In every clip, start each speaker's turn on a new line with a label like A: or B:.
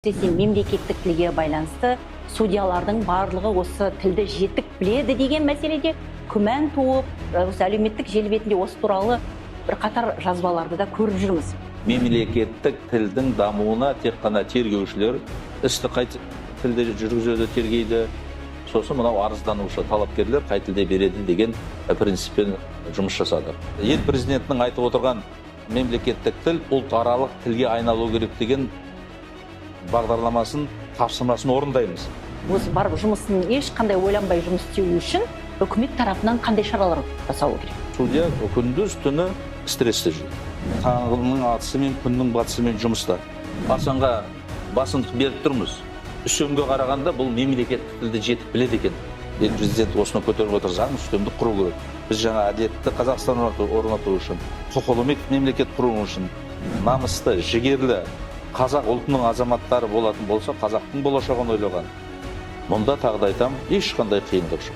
A: Әсіресе мемлекеттік тілге байланысты судьялардың барлығы осы тілді жетік біледі деген мәселеде күмән туып, осы әлеуметтік желі бетінде осы туралы бірқатар жазбаларды да көріп жүрміз.
B: Мемлекеттік тілдің дамуына тек қана тергеушілер істі қай тілде жүргізеді, тергейді, сосын мынау арызданушы талапкерлер қай тілде береді деген принциппен жұмыс жасады. Ел президентінің айтып отырған мемлекеттік тіл ұлтаралық тілге айналу керек деген бағдарламасын, тапсырмасын орындаймыз.
A: Осы барып жұмысын ешқандай ойланбай жұмыс істеу үшін үкімет тарапынан қандай шаралар жасалу керек?
B: Судья күндіз түні стрессте жүреді. Таңның атысы мен күннің батысымен жұмыста. Асанға басымдық беріп тұрмыз. Үстемге қарағанда бұл мемлекеттік тілді жетік біледі екен. Ел президент осыны көтеріп отыр, заң үстемдік құру керек. Біз жаңа әділетті Қазақстан орнату үшін, құқылы мемлекет құру үшін намысты, жігерлі қазақ ұлтының азаматтары болатын болса, қазақтың болашағын ойлаған. Мұнда тағы да айтамын, ешқандай қиындық жоқ.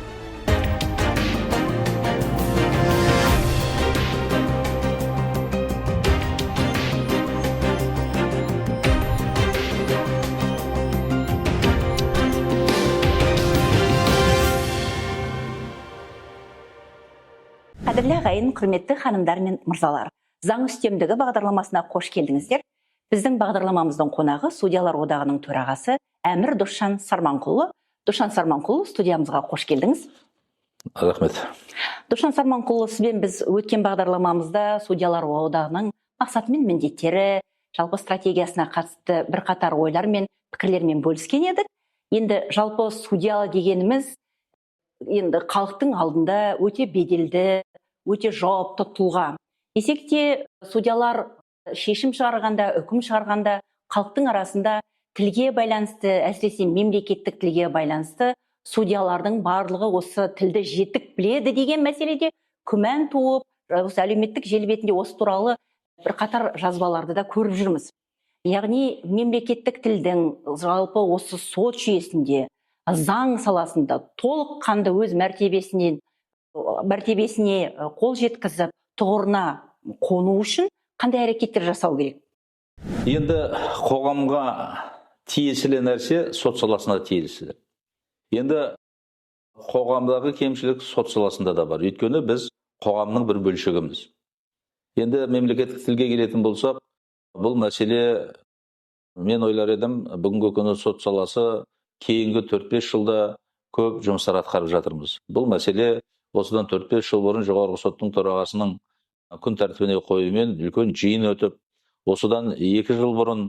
A: Қадірлі ағайын, құрметті ханымдар мен мырзалар, заң үстемдігі бағдарламасына қош келдіңіздер. Біздің бағдарламамыздың қонағы Судьялар одағының төрағасы Әмір Досжан Сарманқұлы. Досжан Сарманқұлы, студиямызға қош келдіңіз.
B: Рахмет.
A: Досжан Сарманқұлы, сізбен біз өткен бағдарламамызда Судьялар одағының мақсаты мен міндеттері, жалпы стратегиясына қатысты бірқатар ойлар мен пікірлермен бөліскен едік. Енді жалпы судья дегеніміз енді халықтың алдында өте беделді, өте жауапты тұлға. Десек те, судьялар шешім шығарғанда, үкім шығарғанда халықтың арасында тілге байланысты, әсіресе мемлекеттік тілге байланысты судьялардың барлығы осы тілді жетік біледі деген мәселеде күмән туып, осы әлеуметтік желі бетінде осы туралы бірқатар жазбаларды да көріп жүрміз. Яғни мемлекеттік тілдің жалпы осы сот жүйесінде, заң саласында толыққанды өз мәртебесіне қол жеткізіп, тұғырына қону үшін қандай әрекеттер жасау керек?
B: Енді қоғамға тиесілі нәрсе сот саласына тиесілі. Енді қоғамдағы кемшілік сот саласында да бар. Өйткені біз қоғамның бір бөлшегіміз. Енді мемлекеттік тілге келетін болсақ, бұл мәселе, мен ойлар едім, бүгінгі күні сот саласы кейінгі 4-5 жылда көп жұмыстар атқарып жатырмыз. Бұл мәселе осыдан 4-5 жыл бұрын Жоғарғы соттың төрағасының күн тәртібіне қоюымен үлкен жиын өтіп, осыдан 2 жыл бұрын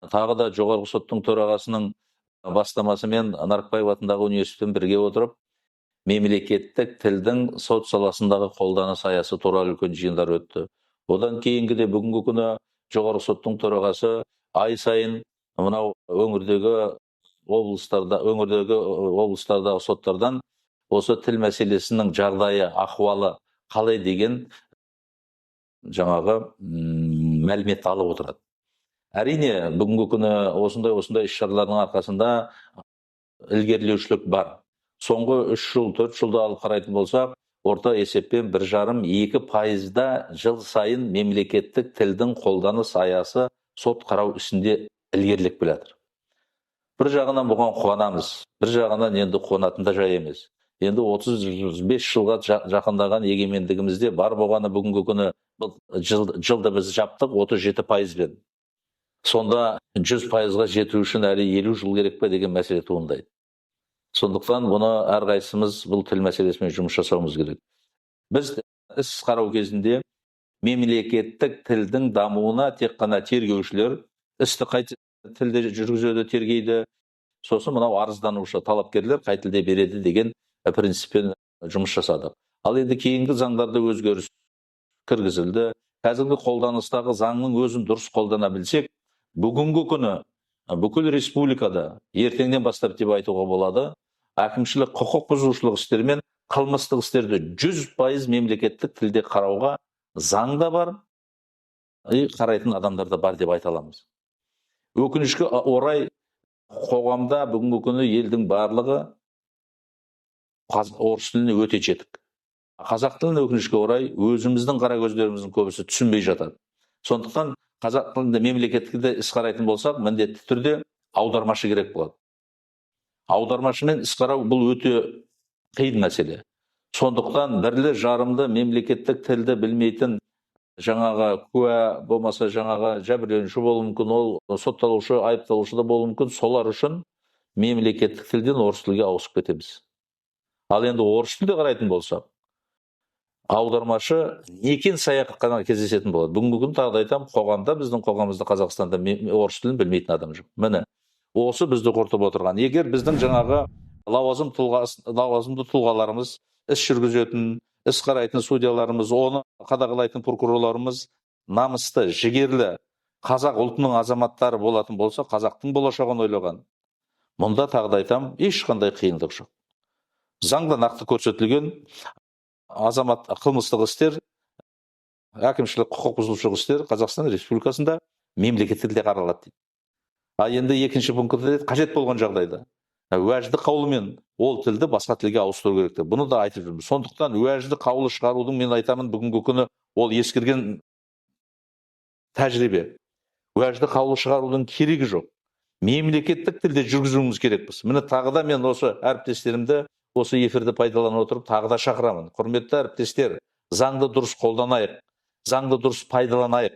B: тағы да Жоғарғы соттың төрағасының бастамасымен Нарықбаев атындағы университетпен бірге отырып, мемлекеттік тілдің сот саласындағы қолданыс аясы туралы үлкен жиындар өтті. Одан кейінгі де бүгінгі күні Жоғарғы соттың төрағасы ай сайын мынау өңірдегі облыстарда, өңірдегі облыстардағы соттардан осы тіл мәселесінің жағдайы, ахуалы қалай деген жаңағы мәлімет алып отырады. Әрине, бүгінгі күні осындай іс-шаралардың арқасында ілгерілеушілік бар. Соңғы 3 жыл, 4 жылды алып қарайтын болсақ, орта есеппен 1,5-2% жыл сайын мемлекеттік тілдің қолданыс аясы сот қарау ісінде ілгерілеп келе жатыр. Бір жағынан бұған қуанамыз, бір жағынан енді қуанатын да жай емес. Енді 35 жылға жақындаған егемендігімізде бар болғаны бүгінгі күні бұл жылды біз жаптық 37%-бен. Сонда 100%-ға жету үшін әлі 50 жыл керек пе деген мәселе туындайды. Сондықтан бұны әрқайсымыз бұл тіл мәселесімен жұмыс жасауымыз керек. Біз іс қарау кезінде мемлекеттік тілдің дамуына тек қана тергеушілер істі қай тілде жүргізеді, тергейді, сосын мынау арызданушы талапкерлер қай тілде береді деген принциппен жұмыс жасадық. Ал енді кейінгі заңдарда өзгеріс кіргізілді. Қазіргі қолданыстағы заңның өзін дұрыс қолдана білсек, бүгінгі күні бүкіл республикада ертеңнен бастап деп айтуға болады, әкімшілік құқық бұзушылық істер мен қылмыстық істерді 100% мемлекеттік тілде қарауға заң да бар, қарайтын адамдар да бар деп айта аламыз. Өкінішке орай, қоғамда бүгінгі күні елдің барлығы орыс тіліне өте жетік. Қазақ тілін өкінішке орай өзіміздің қара көздеріміздің көбісі түсінбей жатады. Сондықтан қазақ тілінде мемлекеттік тілде іс қарайтын болсақ, міндетті түрде Аудармашы керек болады. Аудармашымен іс қарау бұл өте қиын мәселе. Сондықтан бірлі жарымды мемлекеттік тілді білмейтін жаңағы куә болмаса жаңағы жәбірленуші болуы мүмкін, ол сотталушы, айыпталушы да болуы мүмкін. Солар үшін мемлекеттік тілден орыс тілге ауысып кетеміз. Ал енді орыс тілде қарайтын болсақ, аудармашы некен саяқ қана кездесетін болады. Бүгінгі күні тағы да айтамын, қоғамда, біздің қоғамымызда, Қазақстанда орыс тілін білмейтін адам жоқ. Міне, осы бізді құртып отырған. Егер біздің жаңағы лауазымды тұлғаларымыз, іс жүргізетін, іс қарайтын судьяларымыз, оны қадағалайтын прокурорларымыз намысты, жігерлі қазақ ұлтының азаматтары болатын болса, қазақтың болашағын ойлаған, мұнда тағы да айтамын, ешқандай қиындық жоқ. Заңда нақты көрсетілген азамат қылмыстық істер, әкімшілік құқық бұзушылық істер Қазақстан Республикасында мемлекеттік тілде қаралады дейді. А енді екінші пунктте қажет болған жағдайда уәжді қаулымен ол тілді басқа тілге ауыстыру керек деп. Бұны да айтып жүрміз. Сондықтан уәжді қаулы шығарудың, мен айтамын, бүгінгі күні ол ескірген тәжірибе. Уәжді қаулы шығарудың керегі жоқ. Мемлекеттік тілде жүргізуіміз керекпіз. Міне, тағы да мен осы әріптестерімді осы эфирді пайдалана отырып тағы да шақырамын. Құрметті әріптестер, заңды дұрыс қолданайық, заңды дұрыс пайдаланайық.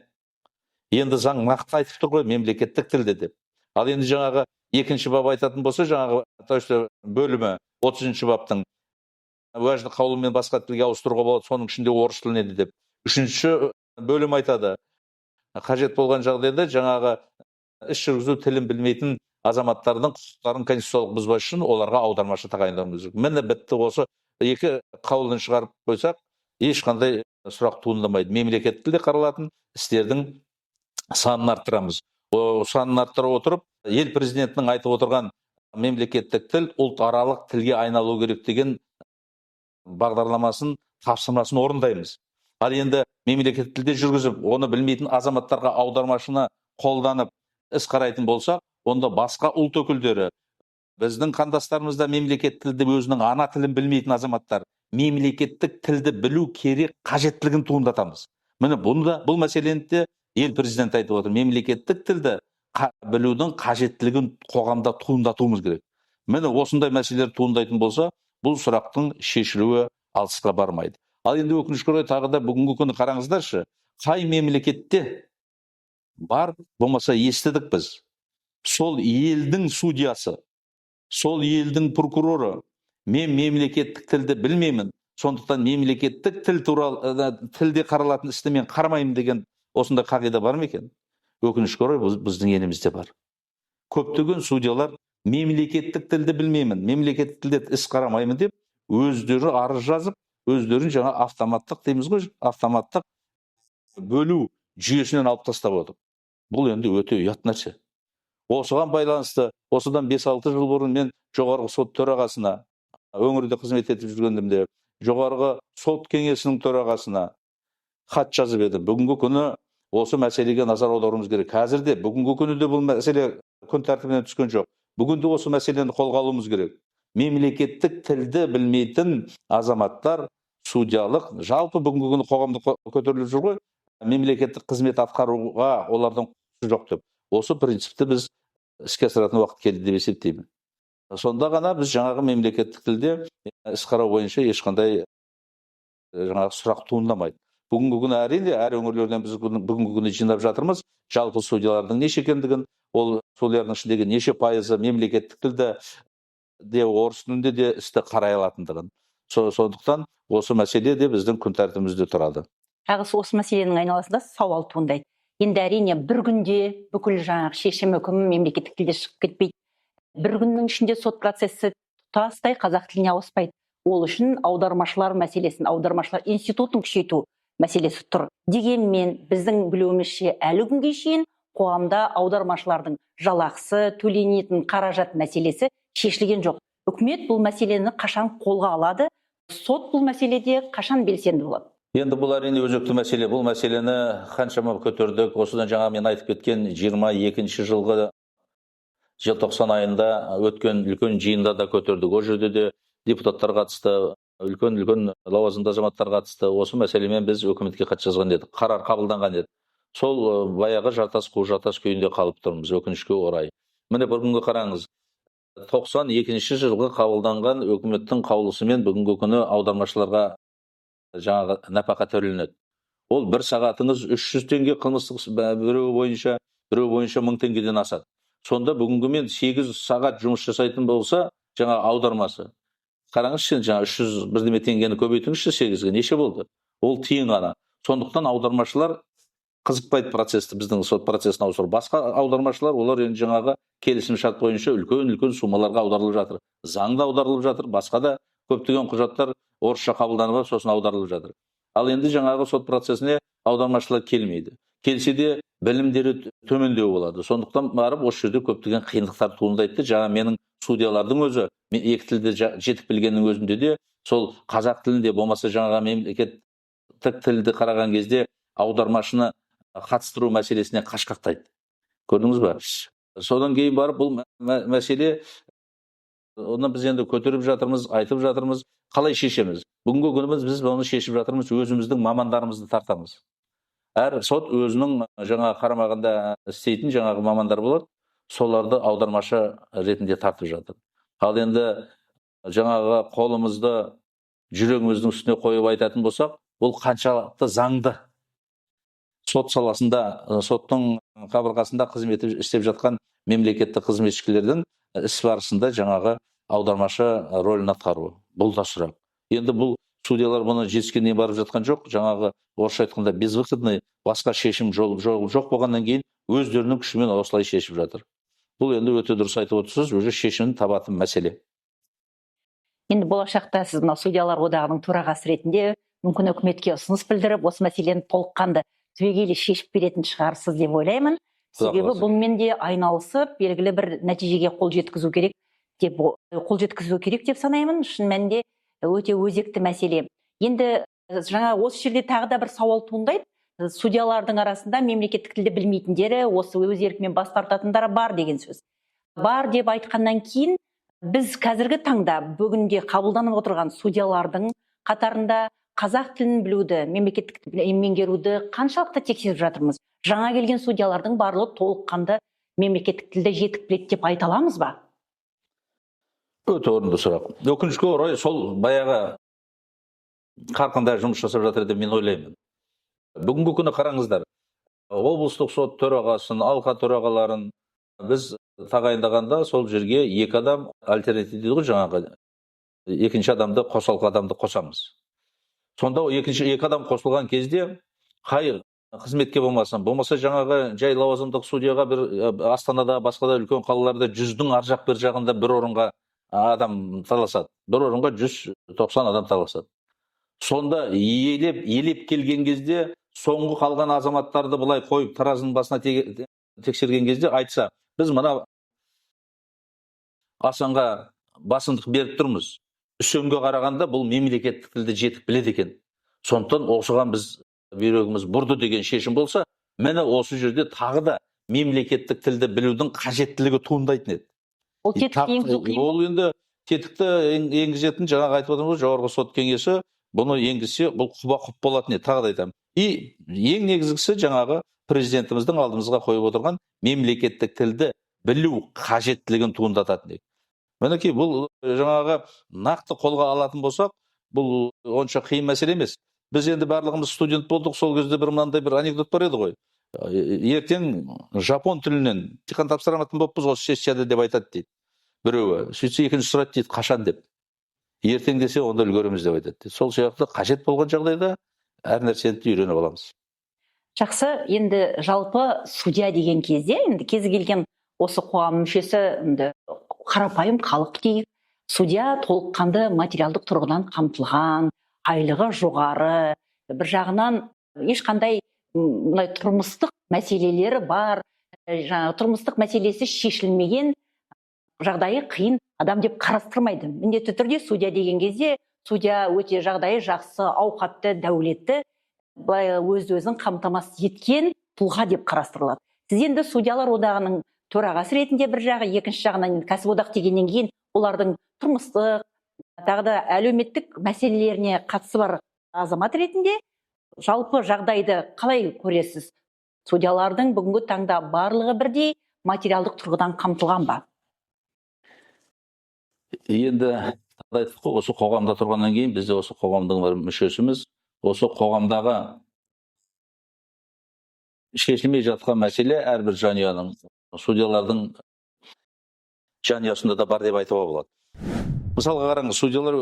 B: Енді заң нақты айтып тұр ғой мемлекеттік тілде деп. Ал енді жаңағы екінші бап айтатын болса, жаңағы то бөлімі 30 баптың уәжді қаулымен басқа тілге ауыстыруға болады, соның ішінде орыс тіліне де деп. Үшінші бөлім айтады, қажет болған жағдайда жаңағы іс жүргізу тілін білмейтін азаматтардың құқықтарын конституциялық бұзбас үшін оларға аудармашы тағайындауымыз керек. Міне, бітті. Осы екі қаулыны шығарып қойсақ, ешқандай сұрақ туындамайды. Мемлекеттік тілде қаралатын істердің санын арттырамыз. О, санын арттыра отырып, ел президентінің айтып отырған мемлекеттік тіл ұлтаралық тілге айналу керек деген бағдарламасын, тапсырмасын орындаймыз. Ал енді мемлекеттік тілде жүргізіп, оны білмейтін азаматтарға аудармашыны қолданып іс қарайтын болсақ, онда басқа ұлт өкілдері, біздің қандастарымыз да мемлекеттік тілді, өзінің ана тілін білмейтін азаматтар мемлекеттік тілді білу керек қажеттілігін туындатамыз. Міне, бұны да, бұл мәселені де ел президенті айтып отыр. Мемлекеттік тілді білудің қажеттілігін қоғамда туындатуымыз керек. Міне, осындай мәселелер туындайтын болса, бұл сұрақтың шешілуі алысқа бармайды. Ал енді өкінішке орай, тағы да бүгінгі күні қараңыздаршы, қай мемлекетте бар болмаса естідік біз, сол елдің судьясы, сол елдің прокуроры мен мемлекеттік тілді білмеймін, сондықтан мемлекеттік тіл туралы тілде қаралатын істі мен қарамаймын деген осындай қағида бар ма екен? Өкінішке орай, біздің елімізде бар. Көптеген судьялар мемлекеттік тілді білмеймін, мемлекеттік тілде іс қарамаймын деп өздері арыз жазып, өздерін жаңа автоматтық дейміз ғой, автоматтық бөлу жүйесінен алып тастап отыр. Бұл енді өте ұят нәрсе. Осыған байланысты осыдан 5-6 жыл бұрын мен Жоғарғы Сот төрағасына, өңірде қызмет етіп жүргенімде, Жоғарғы Сот кеңесінің төрағасына хат жазып едім. Бүгінгі күні осы мәселеге назар аударуымыз керек. Қазір де, бүгінгі күні де бұл мәселе күн тәртібінен түскен жоқ. Бүгін де осы мәселені қолға алуымыз керек. Мемлекеттік тілді білмейтін азаматтар судьялық, жалпы бүгінгі күні қоғамда көтеріліп жүр ғой, мемлекеттік қызмет атқаруға олардың құқығы жоқ деп. Осы принципті біз іске асыратын уақыт келді деп есептеймін. Сонда ғана біз жаңағы мемлекеттік тілде іс қарау бойынша ешқандай жаңағы сұрақ туындамайды. Бүгінгі күні, әрине, әр өңірлерден біз бүгінгі күні жинап жатырмыз жалпы судьялардың неше екендігін, ол судьялардың ішіндегі неше пайызы мемлекеттік тілді де, орыс тілінде де істі қарай алатындығын. Сондықтан осы мәселе де біздің күн тәртібімізде тұрады.
A: Тағы осы мәселенің айналасында сауал туындайды. Енді, әрине, бір күнде бүкіл жаңағы шешім, үкім мемлекеттік тілде шығып кетпейді. Бір күннің ішінде сот процесі тұтастай қазақ тіліне ауыспайды. Ол үшін аудармашылар мәселесін, аудармашылар институтын күшейту мәселесі тұр. Дегенмен біздің білуімізше, әлі күнге шейін қоғамда аудармашылардың жалақысы, төленетін қаражат мәселесі шешілген жоқ. Үкімет бұл мәселені қашан қолға алады? Сот бұл мәселеде қашан белсенді болады?
B: Енді бұл, әрине, өзекті мәселе. Бұл мәселені қаншама көтердік. Осыдан жаңа мен айтып кеткен 22 жылғы желтоқсан айында өткен үлкен жиында да көтердік. Ол жерде де депутаттар қатысты, үлкен үлкен лауазымды азаматтар қатысты. Осы мәселемен біз үкіметке хат жазған едік, қарар қабылданған еді. Сол баяғы жартас қу жартас күйінде қалып тұрмыз, өкінішке орай. Міне, бүгінгі қараңыз, 92 жылғы қабылданған өкіметтің қаулысымен бүгінгі күні аудармашыларға жаңағы нәпақа төленеді. Ол бір сағатыңыз 300 теңге қылмыстық біреуі бойынша, біреуі бойынша 1000 теңгеден асады. Сонда бүгінгі мен 8 сағат жұмыс жасайтын болса, жаңа аудармасы. Қараңызшы, жаңа 300 бірдеме теңгені көбейтіңізші 8-ге, неше болды? Ол тиын ғана. Сондықтан аудармашылар қызықпайды процесті, біздің сот процесін ауыстыру. Басқа аудармашылар, олар енді жаңағы келісім шарт бойынша үлкен-үлкен суммаларға аударылып жатыр. Заң да аударылып жатыр, басқа да көптеген құжаттар орысша қабылданып алып, сосын аударылып жатыр. Ал енді жаңағы сот процесіне аудармашылар келмейді. Келсе де білімдері төмендеу болады. Сондықтан барып осы жерде көптеген қиындықтар туындайды. Жаңа менің судьялардың өзі, мен екі тілді жетік білгеннің өзінде де, сол қазақ тілінде болмаса жаңағы мемлекеттік тілді қараған кезде аудармашыны қатыстыру мәселесіне қашқақтайды. Көрдіңіз ба? Содан кейін барып бұл мәселе, оны біз енді көтеріп жатырмыз, айтып жатырмыз, қалай шешеміз? Бүгінгі күніміз біз оны шешіп жатырмыз, өзіміздің мамандарымызды тартамыз. Әр сот өзінің жаңа қарамағында істейтін жаңағы мамандар болады, соларды аудармашы ретінде тартып жатыр. Ал енді жаңағы қолымызды жүрегіміздің үстіне қойып айтатын болсақ, бұл қаншалықты заңды? Сот саласында, соттың қабырғасында қызмет істеп жатқан мемлекеттік қызметшілердің іс барысында жаңағы аудармашы рөлін атқаруы. Бұл да сұрақ. Енді бұл судьялар бұны жетіскеннен барып жатқан жоқ. Жаңағы орысша айтқанда безвыходный, басқа шешім жол жоқ болғаннан кейін өздерінің күшімен осылай шешіп жатыр. Бұл енді өте дұрыс айтып отырсыз, уже шешімін табатын мәселе.
A: Енді болашақта сіз мынау судьялар одағының төрағасы ретінде мүмкін үкіметке ұсыныс білдіріп, осы мәселені толыққанды түбегейлі шешіп беретін шығарсыз деп ойлаймын.
B: Құдай
A: Себебі
B: қаласа.
A: бұнымен де айналысып, белгілі бір нәтижеге қол жеткізу керек деп қол жеткізу керек деп санаймын. Шын мәнінде өте өзекті мәселе. Енді жаңа осы жерде тағы да бір сауал туындайды. Судьялардың арасында мемлекеттік тілді білмейтіндері, осы өз еркімен бас тартатындары бар деген сөз. Бар деп айтқаннан кейін біз қазіргі таңда бүгінде қабылданып отырған судьялардың қатарында қазақ тілін білуді, мемлекеттік тілді меңгеруді қаншалықты тексеріп жатырмыз? Жаңа келген судьялардың барлығы толыққанды мемлекеттік тілді жетік біледі деп айта аламыз ба?
B: Өте орынды сұрақ. Өкінішке орай, сол баяғы қарқында жұмыс жасап жатыр деп мен ойлаймын. Бүгінгі күні қараңыздар, облыстық сот төрағасын, алқа төрағаларын біз тағайындағанда сол жерге екі адам альтернатив дейді ғой, жаңағы екінші адамды, қосалқы адамды қосамыз. Сонда екінші екі адам қосылған кезде қай қызметке болмасын, болмаса жаңағы жай лауазымдық судьяға бір Астанада, басқа да үлкен қалаларда 100-дің ар жақ бер жағында бір орынға адам таласады. Бір орынға 190 адам таласады. Сонда елеп келген кезде соңғы қалған азаматтарды былай қойып таразының басына тексерген кезде айтса, біз мына Асанға басымдық беріп тұрмыз. Үсенге қарағанда бұл мемлекеттік тілді жетік біледі екен. Сондықтан осыған біз бүйрегіміз бұрды деген шешім болса, міне осы жерде тағы да мемлекеттік тілді білудің қажеттілігі туындайтын еді.
A: Ол тетікті енгізу қиын.
B: Ол енді тетікті енгізетін, жаңағы айтып отырмыз ғой, Жоғарғы сот кеңесі бұны енгізсе, бұл құба құп болатын еді, тағы да айтамын. И ең негізгісі жаңағы президентіміздің алдымызға қойып отырған мемлекеттік тілді білу қажеттілігін туындататын еді. Мінекей, бұл жаңағы нақты қолға алатын болсақ, бұл онша қиын мәселе емес. Біз енді барлығымыз студент болдық, сол кезде бір мынандай бір анекдот бар еді ғой. Ертең жапон тілінен емтихан тапсыраматын болыппыз осы сессияда деп айтады дейді біреуі. Сөйтсе екінші сұрайды дейді, қашан деп. Ертең десе, онда үлгереміз деп айтады дейді. Сол сияқты қажет болған жағдайда әр нәрсені де үйреніп аламыз.
A: Жақсы, енді жалпы судья деген кезде енді кез келген осы қоғам мүшесі, енді қарапайым халық дейік, судья толыққанды материалдық тұрғыдан қамтылған, айлығы жоғары, бір жағынан ешқандай мындай тұрмыстық мәселелері бар, жаңағы тұрмыстық мәселесі шешілмеген, жағдайы қиын адам деп қарастырмайды. Міндетті түрде судья деген кезде судья өте жағдайы жақсы, ауқатты, дәулетті, былай өз өзін қамтамасыз еткен тұлға деп қарастырылады. Сіз енді судьялар одағының төрағасы ретінде бір жағы, екінші жағынан енді кәсіподақ дегеннен кейін олардың тұрмыстық, тағы да әлеуметтік мәселелеріне қатысы бар азамат ретінде жалпы жағдайды қалай көресіз? Судьялардың бүгінгі таңда барлығы бірдей, материалдық тұрғыдан қамтылған ба?
B: Енді айттық қой, осы қоғамда тұрғаннан кейін біз де осы қоғамдың бір мүшесіміз. Осы қоғамдағы шешілмей жатқан мәселе әрбір жанұяның, судьялардың жанұясында да бар деп айтуға болады. Мысалға қараңыз, судьялар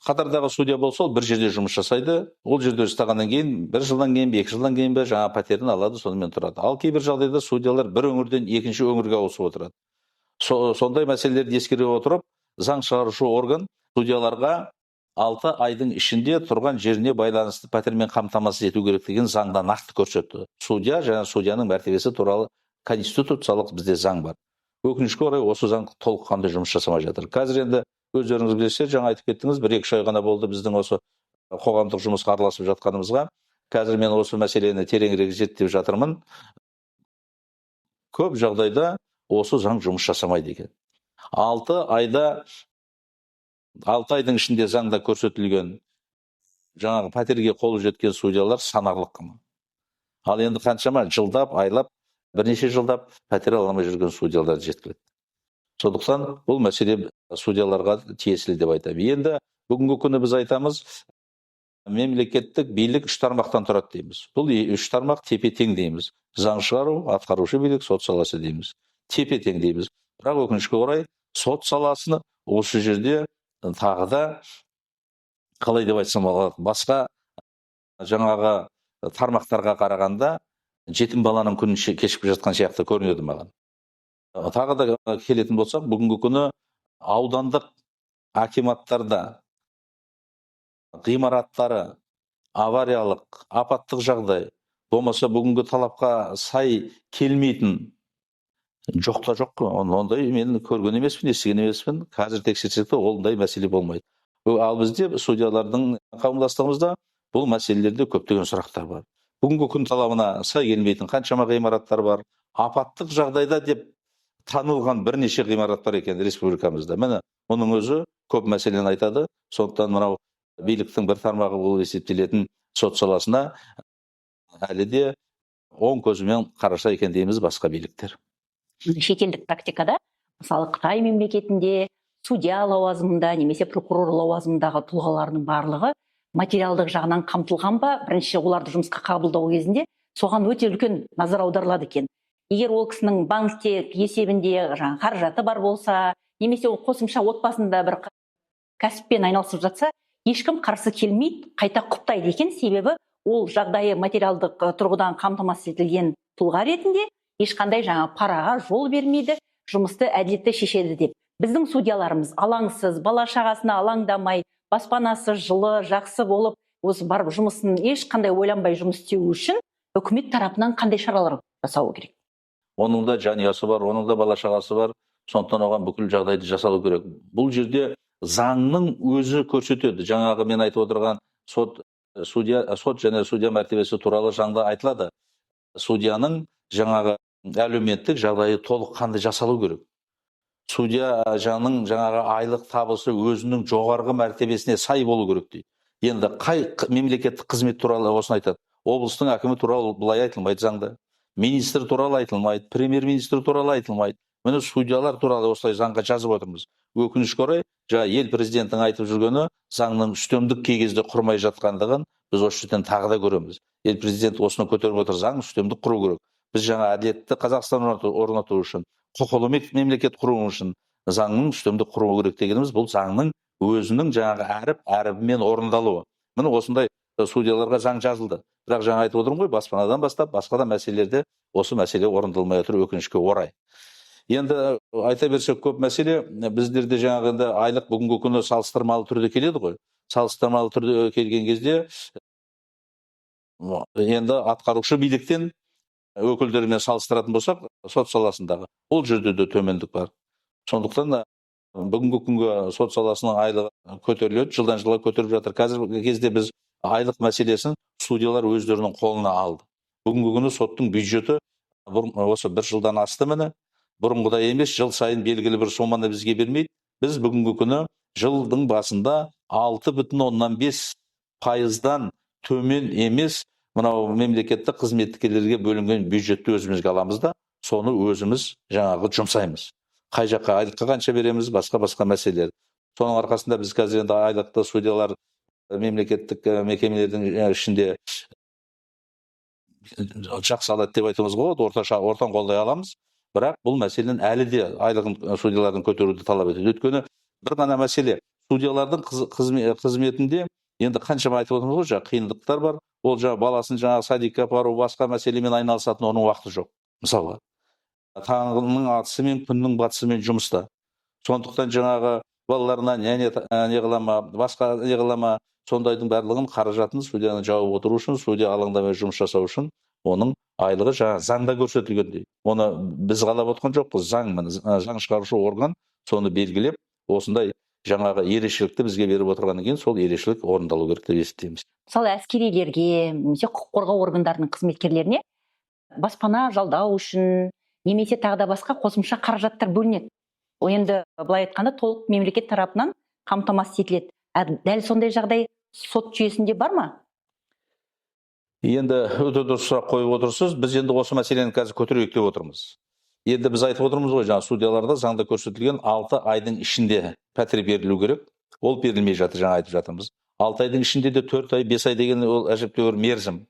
B: қатардағы судья болса, ол бір жерде жұмыс жасайды, ол жерде ұстағаннан кейін бір жылдан кейін, 2 жылдан кейін бе жаңа пәтерін алады, сонымен тұрады. Ал кейбір жағдайда судьялар бір өңірден екінші өңірге ауысып отырады. Сондай мәселелерді ескере отырып, заң шығарушы орган судьяларға 6 айдың ішінде тұрған жеріне байланысты пәтермен қамтамасыз ету керек деген заңда нақты көрсетті. Судья және судьяның мәртебесі туралы конституциялық бізде заң бар. Өкінішке орай, осы заң толыққанды жұмыс жасамай жатыр. Қазір енді өздеріңіз білесіздер, жаңа айтып кеттіңіз, 1-2 ай ғана болды біздің осы қоғамдық жұмысқа араласып жатқанымызға. Қазір мен осы мәселені тереңірек зерттеп жатырмын. Көп жағдайда осы заң жұмыс жасамайды екен. 6 айда, 6 айдың ішінде заңда көрсетілген жаңағы пәтерге қолы жеткен судьялар санарлық қана. Ал енді қаншама жылдап, айлап, бірнеше жылдап пәтер ала алмай жүрген судьялар жеткілікті. Сондықтан бұл мәселе судьяларға тиесілі деп айтамын. Енді бүгінгі күні біз айтамыз, мемлекеттік билік 3 тармақтан тұрады дейміз. Бұл 3 тармақ тепе-тең дейміз. Заң шығару, атқарушы билік, сот саласы дейміз. Тепе-тең дейміз. Бірақ өкінішке орай, сот саласыны осы жерде тағы да қалай деп айтсам болады, басқа жаңағы тармақтарға қарағанда жетім баланың күнін кешіп жатқан сияқты көрінеді маған. Тағы да келетін болсақ, бүгінгі күні аудандық акиматтарда ғимараттары авариялық, апаттық жағдай болмаса бүгінгі талапқа сай келмейтін жоқ та жоқ қой. Ондай мен көрген емеспін, естіген емеспін. Қазір тексерсек те ондай мәселе болмайды. Ал бізде судьялардың қауымдастығымызда бұл мәселелерде көптеген сұрақтар бар. Бүгінгі күн талабына сай келмейтін қаншама ғимараттар бар. Апаттық жағдайда деп танылған бірнеше ғимарат бар екен республикамызда. Міне, мұның өзі көп мәселені айтады. Сондықтан мынау биліктің бір тармағы болып есептелетін сот саласына әлі де оң көзімен қараса екен дейміз басқа биліктер.
A: Шетелдік практикада, мысалы, Қытай мемлекетінде судья лауазымында немесе прокурор лауазымындағы тұлғалардың барлығы материалдық жағынан қамтылған ба, бірінші оларды жұмысқа қабылдау кезінде соған өте үлкен назар аударылады екен. Егер ол кісінің банкте есебінде жаңағы қаражаты бар болса, немесе ол қосымша отбасында бір кәсіппен айналысып жатса, ешкім қарсы келмейді, қайта құптайды екен. Себебі ол жағдайы материалдық тұрғыдан қамтамасыз етілген тұлға ретінде ешқандай жаңа параға жол бермейді, жұмысты әділетті шешеді деп. Біздің судьяларымыз алаңсыз, бала шағасына алаңдамай, баспанасы жылы, жақсы болып, осы барып жұмысын ешқандай ойланбай жұмыс істеу үшін үкімет тарапынан қандай шаралар жасау керек?
B: Оның да жанұясы бар, оның да бала шағасы бар, сондықтан оған бүкіл жағдайды жасалу керек. Бұл жерде заңның өзі көрсетеді. Жаңағы мен айтып отырған сот, судья, сот және судья мәртебесі туралы заңда айтылады. Судьяның жаңағы әлеуметтік жағдайы толыққанды жасалу керек. Судья жанның жаңағы айлық табысы өзінің жоғарғы мәртебесіне сай болу керек дейді. Енді қай мемлекеттік қызмет туралы осыны айтады? Облыстың әкімі туралы былай айтылмайды заңда. Министр туралы айтылмайды, премьер-министр туралы айтылмайды. Міне, судьялар туралы осылай заңға жазып отырмыз. Өкінішке орай, жаңа ел президентінің айтып жүргені заңның үстемдік кей кезде құрмай жатқандығын біз осы жерден тағы да көреміз. Ел президенті осыны көтеріп отыр, заң үстемдік құру керек. Біз жаңа әділетті Қазақстан орнату үшін, құқылы мемлекет құру үшін заңның үстемдік құру керек дегеніміз бұл заңның өзінің жаңағы әріп әрібімен орындалуы. Міне, осындай судьяларға заң жазылды. Бірақ жаңа айтып отырмын ғой, баспанадан бастап басқа да мәселелерде осы мәселе орындалмай отыр өкінішке орай. Енді айта берсек көп мәселе. Біздерде жаңағы енді айлық бүгінгі күні салыстырмалы түрде келеді ғой. Салыстырмалы түрде келген кезде енді атқарушы биліктен өкілдерімен салыстыратын болсақ, сот саласындағы ол жерде де төмендік бар. Сондықтан да бүгінгі күнгі сот саласының айлығы көтеріледі, жылдан жылға көтеріп жатыр. Қазіргі кезде біз айлық мәселесін судьялар өздерінің қолына алды. Бүгінгі күні соттың бюджеті осы бір жылдан асты, міне, бұрынғыдай емес, жыл сайын белгілі бір соманы бізге бермейді. Біз бүгінгі күні жылдың басында 6,5%-дан төмен емес мынау мемлекеттік қызметкерлерге бөлінген бюджетті өзімізге аламыз да, Соны өзіміз жаңағы жұмсаймыз. Қай жаққа айлыққа қанша береміз, басқа-басқа мәселелер. Соның арқасында біз қазір енді айлықты судьялар мемлекеттік мекемелердің ішінде жақсы алады деп айтуымызға болады, орташа, ортан қолдай аламыз. Бірақ бұл мәселенің әлі де айлығын судьялардың көтеруді талап етеді. Өйткені бір ғана мәселе, судьялардың қызметінде енді қаншама айтып отырмыз ғой, жаңағы қиындықтар бар. Ол жаңағы баласын жаңағы садикке апару, басқа мәселемен айналысатын оның уақыты жоқ. Мысалға, таңның атысы мен күннің батысымен жұмыста. Сондықтан жаңағы балаларына няня не қыла ма, басқа не қыла ма, сондайдың барлығын қаражатын судьяны жауып отыру үшін, судья алаңдамай жұмыс жасау үшін оның айлығы жаңа заңда көрсетілгендей. Оны біз қалап отқан жоқпыз, заң, міне, заң шығарушы орган соны белгілеп, осындай жаңағы ерекшелікті бізге беріп отырғаннан кейін сол ерекшелік орындалу керек деп есептейміз.
A: Мысалы, әскерилерге немесе құқық қорғау органдарының қызметкерлеріне баспана жалдау үшін немесе тағы да басқа қосымша қаражаттар бөлінеді. Ол енді былай айтқанда толық мемлекет тарапынан қамтамасыз етіледі. Дәл сондай жағдай сот жүйесінде бар ма?
B: Енді өте дұрыс сұрақ қойып отырсыз. Біз енді осы мәселені қазір көтерейік деп отырмыз. Енді біз айтып отырмыз ғой, жаңа судьяларда заңда көрсетілген 6 айдың ішінде пәтер берілу керек. Ол берілмей жатыр, жаңа айтып жатырмыз. 6 айдың ішінде де 4 ай, 5 ай деген ол әжептәуір мерзім.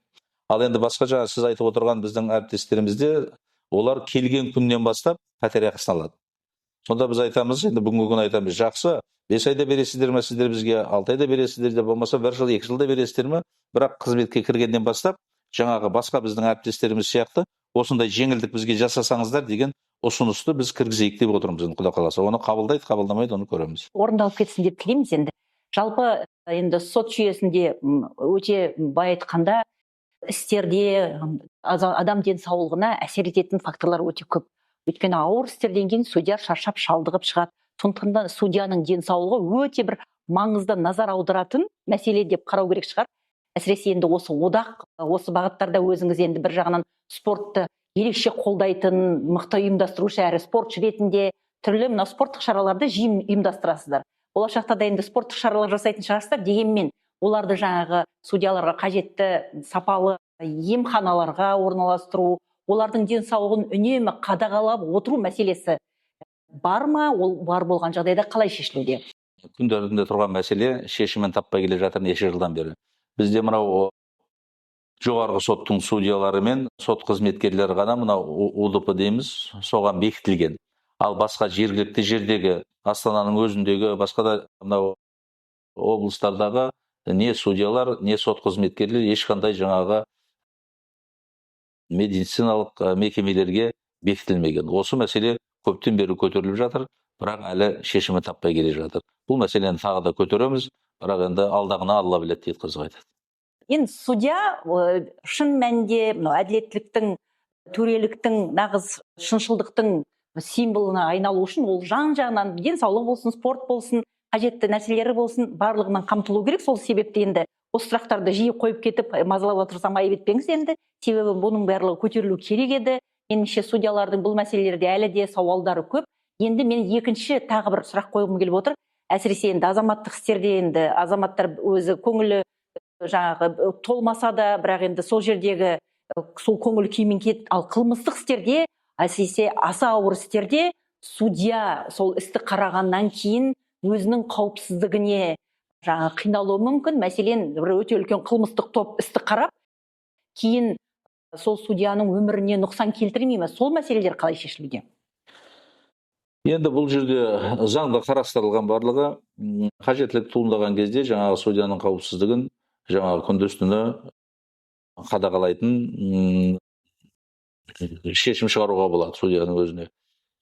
B: Ал енді басқа жаңа сіз айтып отырған біздің әріптестерімізде олар келген күннен бастап пәтер ақысын алады. Сонда біз айтамыз, енді бүгінгі күні айтамыз, жақсы, 5 айда бересіздер ме сіздер бізге, 6 айда бересіздер де, болмаса 1 жыл, 2 жылда бересіздер ме? Бірақ қызметке кіргеннен бастап, жаңағы басқа біздің әріптестеріміз сияқты осындай жеңілдік бізге жасасаңыздар деген ұсынысты біз кіргізейік деп отырмыз енді, Құдай қаласа. Оны қабылдайды, қабылдамайды, оны көреміз.
A: Орындалып кетсін деп тілейміз енді. Жалпы енді сот жүйесінде өте былай айтқанда істерде адам денсаулығына әсер ететін факторлар өте көп. Өйткені ауыр істерден кейін судья шаршап, шалдығып шығады. Сондықтан да судьяның денсаулығы өте бір маңызды назар аударатын мәселе деп қарау керек шығар. Әсіресе енді осы одақ, осы бағыттарда өзіңіз енді бір жағынан спортты ерекше қолдайтын, мықты ұйымдастырушы әрі спортшы ретінде түрлі мына спорттық шараларды жиі ұйымдастырасыздар. Болашақта да енді спорттық шаралар жасайтын шығарсыздар, дегенмен оларды жаңағы судьяларға қажетті сапалы емханаларға орналастыру, олардың денсаулығын үнемі қадағалап отыру мәселесі бар ма? Ол бар болған жағдайда қалай шешілуде?
B: Күн тәртібінде тұрған мәселе шешімін таппай келе жатыр неше жылдан бері. Бізде мынау жоғарғы соттың судьялары мен сот қызметкерлері ғана мынау УДП дейміз, соған бекітілген. Ал басқа жергілікті жердегі, Астананың өзіндегі, басқа да мынау облыстардағы не судьялар, не сот қызметкерлері ешқандай жаңағы медициналық мекемелерге бекітілмеген. Осы мәселе көптен бері көтеріліп жатыр, бірақ әлі шешімі таппай келе жатыр. Бұл мәселені тағы да көтереміз, бірақ енді алдағына Алла біледі дейді, қызық айтады.
A: Енді судья шын мәнінде мынау әділеттіліктің, төреліктің, нағыз шыншылдықтың символына айналу үшін ол жан жағынан денсаулығы болсын, спорт болсын, қажетті нәрселері болсын, барлығынан қамтылу керек. Сол себепті енді осы сұрақтарды жиі қойып кетіп мазалап отырсам айып етпеңіз енді. Себебі бұның барлығы көтерілу керек еді. Меніңше, судьялардың бұл мәселелерде әлі де сауалдары көп. Енді мен екінші тағы бір сұрақ қойғым келіп отыр. Әсіресе енді азаматтық істерде енді азаматтар өзі көңілі жаңағы толмаса да, бірақ енді сол жердегі сол көңіл күймен кетіп, ал қылмыстық істерде, әсіресе аса ауыр істерде судья сол істі қарағаннан кейін өзінің қауіпсіздігіне жаңағы қиналуы мүмкін. Мәселен, бір өте үлкен қылмыстық топ істі қарап, кейін сол судьяның өміріне нұқсан келтірмей ме? Сол мәселелер қалай шешілуде?
B: Енді бұл жерде заңда қарастырылған барлығы, қажеттілік туындаған кезде жаңағы судьяның қауіпсіздігін жаңағы күндіз түні қадағалайтын шешім шығаруға болады судьяның өзіне.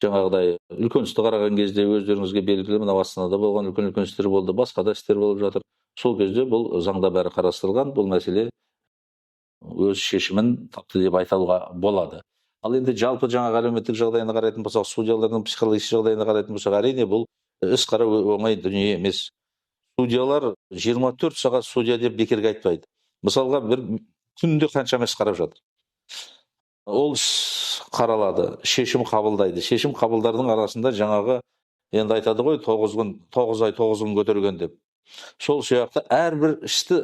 B: Жаңағыдай үлкен істі қараған кезде өздеріңізге белгілі, мынау Астанада болған үлкен-үлкен істер болды, басқа да істер болып жатыр. Сол кезде бұл заңда бәрі қарастырылған, бұл мәселе өз шешімін тапты деп айтуға болады. Ал енді жалпы жаңағы әлеуметтік жағдайына қарайтын болсақ, судьялардың психологиялық жағдайына қарайтын болсақ, әрине бұл іс қарау оңай дүние емес. Судьялар 24 сағат судья деп бекерге айтпайды. Мысалға, бір күнде қаншама іс қарап жатыр. Ол іс қаралады, шешім қабылдайды. Шешім қабылдардың арасында жаңағы енді айтады ғой, 9 күн, 9 ай 9 күн көтерген деп. Сол сияқты әрбір істі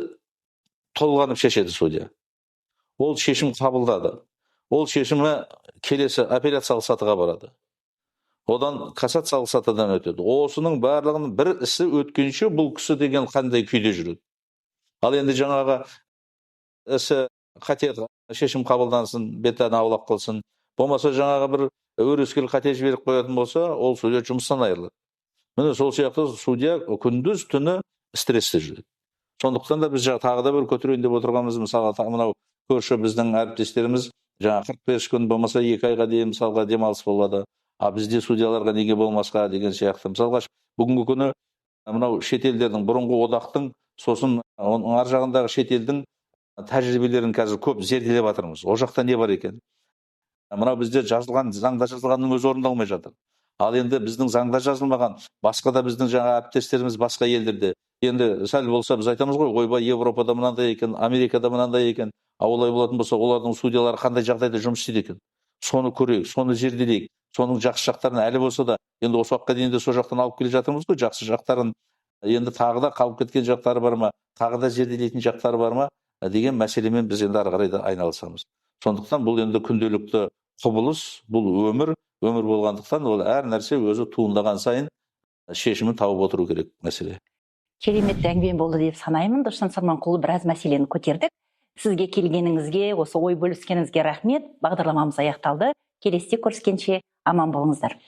B: толғанып шешеді судья. Ол шешім қабылдады. Ол шешімі келесі апелляциялық сатыға барады, одан кассациялық сатыдан өтеді. Осының барлығының бір ісі өткенше бұл кісі деген қандай күйде жүреді? Ал енді жаңағы ісі қате шешім қабылдансын, бетін аулақ қылсын, болмаса жаңағы бір өрескел қате жіберіп қоятын болса, ол судья жұмыстан айырылады. Міне, сол сияқты судья күндіз түні стрессте жүреді. Сондықтан да біз тағы да бір көтерейін деп отырғанымыз, мысалға, мынау көрші біздің әріптестеріміз жаңа 45 күн болмаса 2 айға дейін, мысалға, демалыс болады, а бізде судьяларға неге болмасқа деген сияқты. Мысалға, бүгінгі күні мынау шетелдердің, бұрынғы одақтың, сосын оның ар жағындағы шетелдің тәжірибелерін қазір көп зерделеп жатырмыз. Ол жақта не бар екен? Мынау бізде жазылған, заңда жазылғанның өзі орындалмай жатыр. Ал енді біздің заңда жазылмаған, басқа да біздің жаңа әріптестеріміз басқа елдерде енді сәл болса, біз айтамыз ғой: «Ойбай, Европада мынандай екен, Америкада мынандай екен». А олай болатын болса, олардың судьялары қандай жағдайда жұмыс істейді екен? Соны көрейік, соны зерделейік, соның жақсы жақтарын әлі болса да, енді осы уақытқа дейін де сол жақтан алып келе жатырмыз ғой жақсы жақтарын. Енді тағы да қалып кеткен жақтары бар ма, тағы да зерделейтін жақтары бар ма деген мәселемен біз енді ары қарай да айналысамыз. Сондықтан бұл енді күнделікті құбылыс, бұл өмір. Өмір болғандықтан, ол әр нәрсе өзі туындаған сайын шешімін тауып отыру керек мәселе.
A: Керемет әңгіме болды деп санаймын, Досжан Сарманқұлы. Біраз мәселені көтердік. Сізге келгеніңізге, осы ой бөліскеніңізге рахмет. Бағдарламамыз аяқталды. Келесіде көріскенше аман болыңыздар.